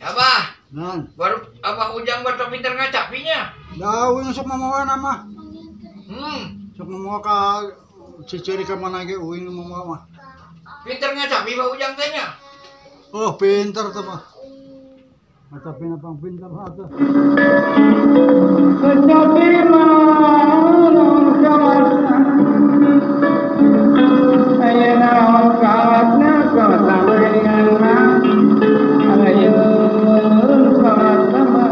Abah. Nan. Baru Abah Ujang baru pinter ngacapinya. Dah uing sok mamawa nama. Sok mamawa ka ciciri ka mana ge uing mamawa mah. Pinter ngacapi Abah Ujang teh nya. Oh, pinter teh mah. Ngacapina pang pinter atuh. Kecapi mah naon kawasna. Aya naon kawasna kawasna geuningan mah. Ayeun kawasna mah.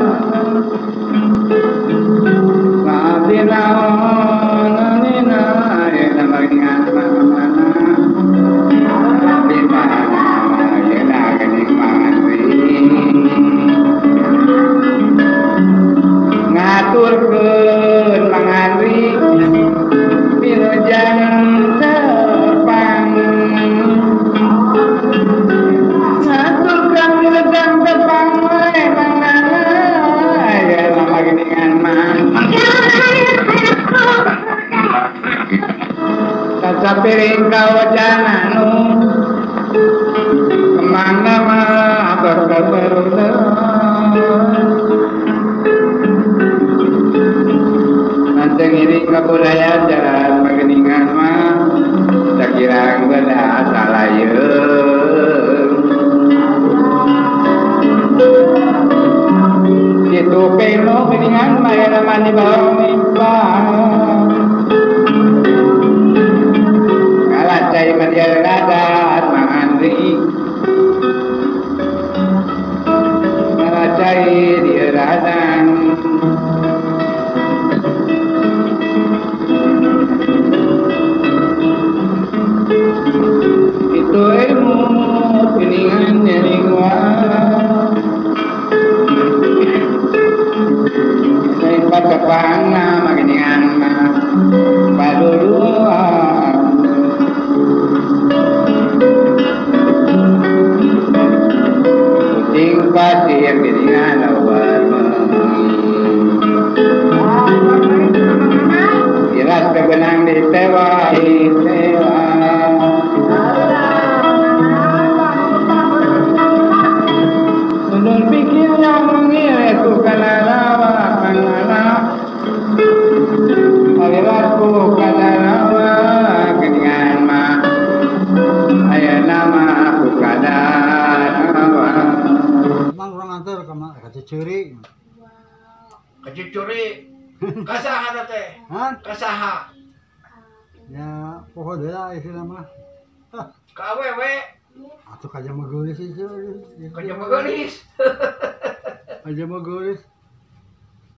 Abdi naon nina ayeuna geuningan mah mana. Abdi mah ayeuna geuning mangandri. Ngaturkeun mangandri wilujeng tepang. Ngaturkeun wilujeng tepang we mangana ayeuna mah geuningan mah. Sapiring kawajananu kemana mah berkeberuntungan. Mancing iring kebudayaan jalan mageningan mah sakirang beda salayeung. Kitu peno geningan mah era mani bawang nimpah. Kalacai media dadat Mang Andri. Kalacai di radang. Itu ilmu piningan nyeringwa. Saya kepana mageningan mah paduluan. Kucing pasir geningan awal Iras kebenang di tewa tewa. Menurut pikirnya mengira ku kana rawa kangana. Aliratku kana rawa geningan mah ayeuna mah ku kana rawa. Mang urang antar ka Cicuri. Ka Cicuri. Kasaha teh? Hah? Kasaha? Ya, poho deui lah istilah mah. Ka awewe. Atuh ka jelema geulis itu. Ka jelema geulis. Ka jelema geulis.